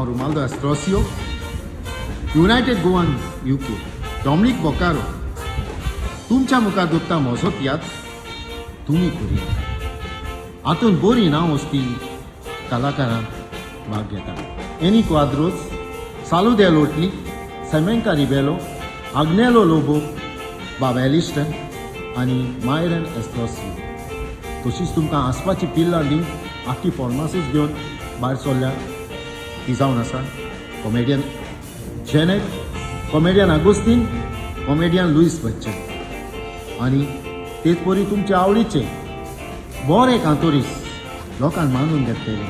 Romaldo Astrosio, United Goan UK, Dominic Boccaro तुमच्या मुखार दवरता म्हजो तियात्र तुमी करी. हातून बरी नांव वस्ती कलाकारां भाग घेता: एनी क्वाद्रोस, सालू दे लोटली, सेमेंका रिबेलो, आग्नेलो लोबो, बाब एलिस्टन आनी मायरन एस्ट्रोसियो. तशीच तुमकां हांसपाची पिल्लां दिवंक आख्खी फॉर्मासूच घेवन भायर सरल्या. ती जावन आसा comedian Janet, comedian Agostinho, comedian Luis Bachchan आनी तेच परी तुमचे आवडीचे बरे कांतोरीस, लोकांक मानून घेतलेले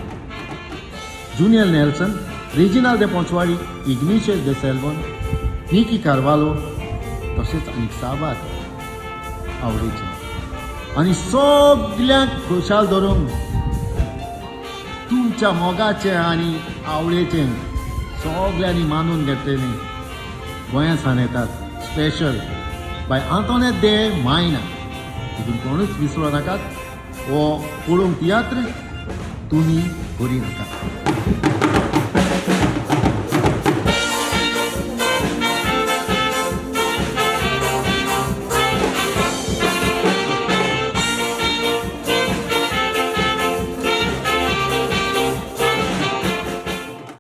जुनियर नेल्सन, रेजिनाल दे पोंचवाडी, इग्निशियस दे सेल्वन, निकी कार्वालो, तशेंच आनीक साबार आवडीचे. आनी सगल्यांक खुशाल धरूंक तुमच्या मोगाचे आनी आवडीचे, सगल्यांनी मानून घेतलेले गोंया सान येतात स्पेशल बाय आंतोनेत दे मायना. तितून कोणूच विसरो नाकात. हो पळोवंक तियात्र तुमी करी नाकात.